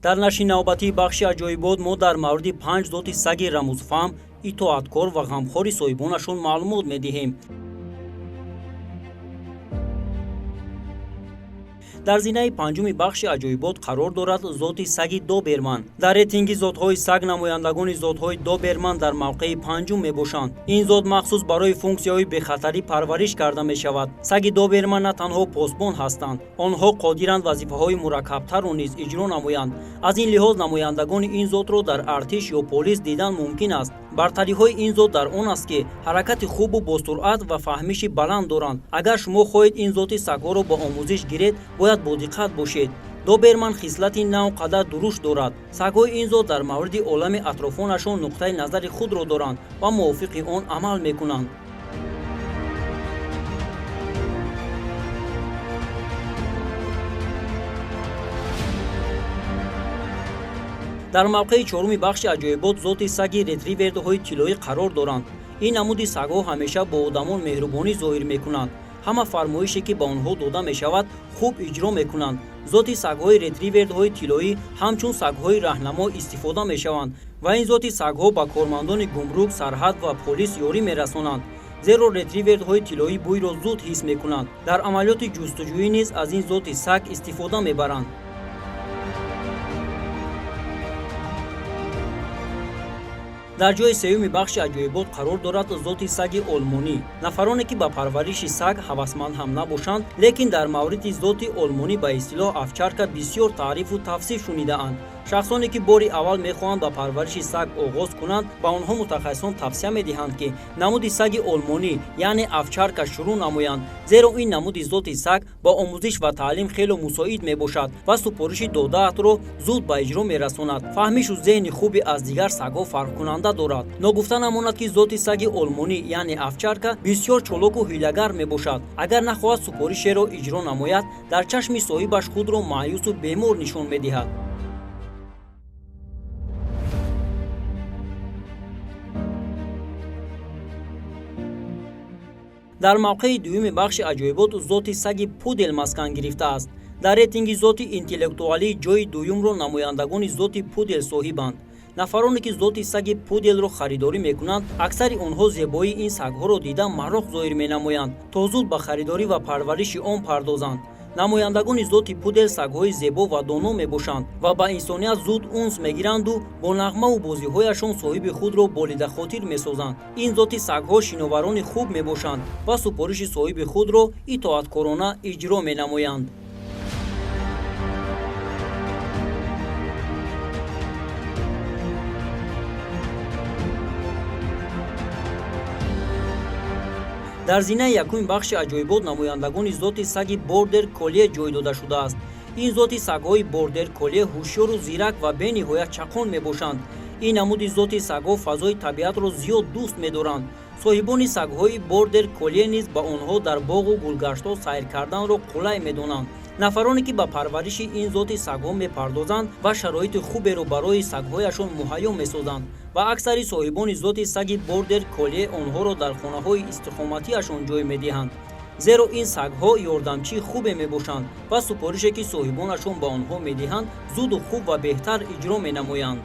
Дар нашри навбатии бахши аҷоибот мо дар мавриди 5 зоти саги рамузфаҳм, итоаткор ва ғамхори соҳибонашон маълумот медиҳем. Дар зинаи панҷуми бахши аҷоибот қарор дорад зоти саги доберман. Дар рейтинги зотҳои саг намояндагони зотҳои доберман дар мавқеи панҷум мебошанд. Ин зот махсус барои функсияҳои бехатарӣ парвариш карда мешавад. Саги доберман на танҳо посбон ҳастанд, онҳо қодиранд вазифаҳои мураккабтарро низ иҷро намоянд. Аз ин лиҳоз намояндагони ин зотро дар артиш ё полис дидан мумкин аст. Бартариҳои ин зот дар он аст, ки ҳаракати хубу босуръат ва фаҳмиши баланд доранд. Агар шумо хоҳед ин зоти сагҳоро ба омӯзиш гиред, бояд бодиққат бошед. Доберман хислати на он қадар дурушт дорад. Сагҳои ин зот дар мавриди олами атрофонашон нуқтаи назари худро доранд ва мувофиқи он амал мекунанд. Дар мавқеи чоруми бахши аҷоибот зоти саги ретриверҳои тиллоӣ қарор доранд. Ин намуди сагҳо ҳамеша бо одамон меҳрубонӣ зоҳир мекунанд. Ҳама фармоише, ки ба онҳо дода мешавад, хуб иҷро мекунанд. Зоти сагҳои ретриверҳои тиллоӣ ҳамчун сагҳои раҳнамо истифода мешаванд ва ин зоти сагҳо ба кормандони гумрук, сарҳад ва полис ёрӣ мерасонанд. Зеро ретриверҳои тиллоӣ бӯйро зуд ҳис мекунанд. Дар амалиёти ҷустуҷӯӣ низ аз ин зоти саг истифода мебаранд. Дар ҷои сеюми бахши аҷоибот қарор дорад зоти саги олмонӣ. Нафароне, ки ба парвариши саг ҳавасманд ҳам набошанд, лекин дар мавриди зоти олмонӣ, ба истилоҳ овчарка, бисёр таърифу тавсиф шунидаанд. Шахсоне, ки бори аввал мехоҳанд ба парвариши саг оғоз кунанд, ба онҳо мутахассисон тавсия медиҳанд, ки намуди саги олмонӣ, яъне овчарка, шурӯъ намоянд, зеро ин намуди зоти саг ба омӯзиш ва таълим хело мусоид мебошад ва супориши додаатро зуд ба иҷро мерасонад. Фаҳмишу зеҳни хуби аз дигар сагҳо фарқкунанда дорад. Ногуфта намонад, ки зоти саги олмонӣ, яъне овчарка, бисёр чолоку ҳилагар мебошад. Агар нахоҳад супоришеро иҷро намояд, дар чашми соҳибаш худро маъюсу бемор нишон медиҳад. Дар мавқеи дуюми бахши аҷоибот зоти саги пудел маскан гирифтааст. Дар рейтинги зоти интеллектуалӣ ҷои дуюмро намояндагони зоти пудел соҳибанд. Нафароне, ки зоти саги пуделро харидорӣ мекунанд, аксари онҳо зебоии ин сагҳоро дида мароқ зоҳир менамоянд, то зуд ба харидорӣ ва парвариши он пардозанд. Намояндагони зоти пудел сагҳои зебо ва доно мебошанд ва ба инсоният зуд унс мегиранду бо нағмаву бозиҳояшон соҳиби худро болидахотир месозанд. Ин зоти сагҳо шиноварони хуб мебошанд ва супориши соҳиби худро итоаткорона иҷро менамоянд. Дар зинаи якуми бахши аҷоибот намояндагони зоти саги бордер коллие ҷой дода шудааст. Ин зоти сагҳои бордер коллие ҳушёру зирак ва бениҳоят чақон мебошанд. Ин намуди зоти сагҳо фазои табиатро зиёд дӯст медоранд. Соҳибони сагҳои бордер коллие низ ба онҳо дар боғу гулгаштҳо сайр карданро қулай медонанд. Нафароне, ки ба парвариши ин зоти сагҳо мепардозанд ва шароити хуберо барои сагҳояшон муҳайё месозанд, ва аксари соҳибони зоти саги бордер коллие онҳоро дар хонаҳои истиқоматиашон ҷой медиҳанд, зеро ин сагҳо ёрдамчии хубе мебошанд ва супорише, ки соҳибонашон ба онҳо медиҳанд, зуду хуб ва беҳтар иҷро менамоянд.